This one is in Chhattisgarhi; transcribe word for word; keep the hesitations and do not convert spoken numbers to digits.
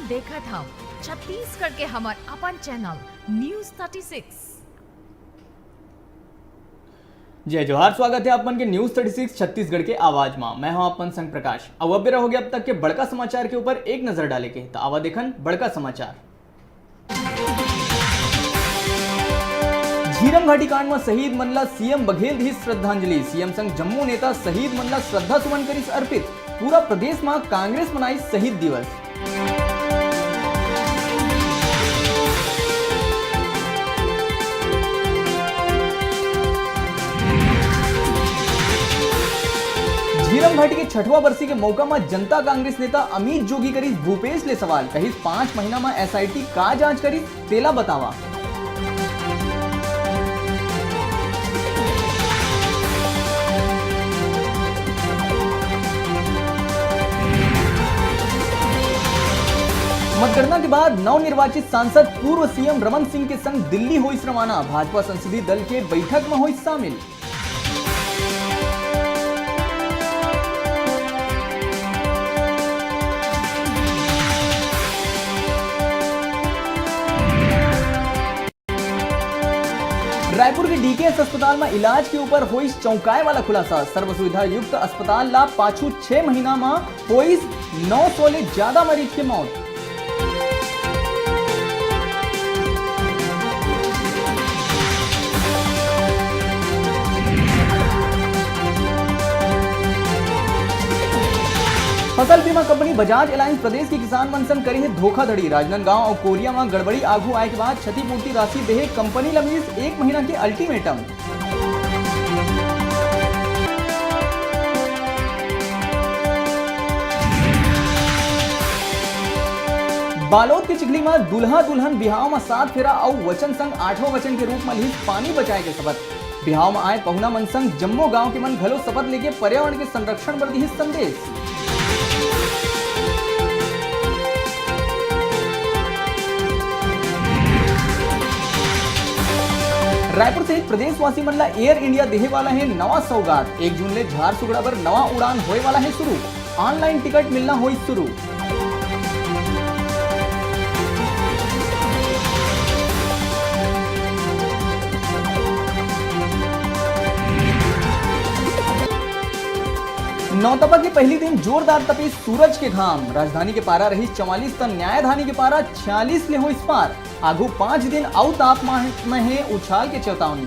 देखत हव छत्तीसगढ़ के हमर अपन चैनल न्यूज़ थर्टी सिक्स। जय जोहार, स्वागत हे आप मन के न्यूज़ थर्टी सिक्स छत्तीसगढ़ के आवाज मा। मैं हूं आप मन संग प्रकाश। अब बेरा हो गया अब तक के बड़का समाचार के ऊपर एक नजर डाले के, तो आवा देखन बड़का समाचार। झीरम घाटी कांड म शहीद मन ला सीएम बघेल दिस श्रद्धांजलि। सीएम संग जम्मो नेता शहीद मन ला श्रद्धा सुमन करिस अर्पित। पूरा प्रदेश म कांग्रेस मनाइस शहीद दिवस। झीरम घाटी के छठवां बरसी के मौका म जनता कांग्रेस नेता अमित जोगी करिस भूपेश ले सवाल, कहिस पांच महीना म एसआईटी का जांच करिस, तेला बतावा। मतगणना के बाद नवनिर्वाचित सांसद पूर्व सीएम रमन सिंह के संग दिल्ली होइस रवाना, भाजपा संसदीय दल के बैठक म होइस शामिल। रायपुर के डीकेएस अस्पताल म इलाज के ऊपर होइस चौंकाए वाला खुलासा। सर्व सुविधा युक्त अस्पताल ला पाछू छह महीना म होइस नौ सौ ले ज्यादा मरीज के मौत। फसल बीमा कंपनी बजाज एलायंस प्रदेश के किसान मन संग करे हे धोखाधड़ी। राजनांदगांव अउ कोरिया म गड़बड़ी आगू आए के बाद क्षतिपूर्ति राशि देहे कंपनी ल मिलिस एक महीना के अल्टीमेटम। बालोद के चिखली म दूल्हा दुल्हन बिहाव म सात फेरा अउ वचन संग आठवां वचन के रूप म लिहिस पानी बचाए के शपथ। बिहाव म आए पहुना मन संग जम्मो गांव के मन घलो शपथ लेके पर्यावरण के संरक्षण बर दिहिस संदेश। रायपुर सहित प्रदेशवासी मन ला एयर इंडिया देहे वाला हे नवा सौगात। एक जून ले झारसुगड़ा बर नवा उड़ान होए वाला हे शुरू। ऑनलाइन टिकट मिलना होइस शुरू। नौतपा के पहली दिन जोरदार तपिस सूरज के घाम। राजधानी के पारा रहिस चवालीस, त न्यायधानी के पारा छियालीस ले होइस पार। आगू पांच दिन अउ तापमान म हे उछाल के चेतावनी।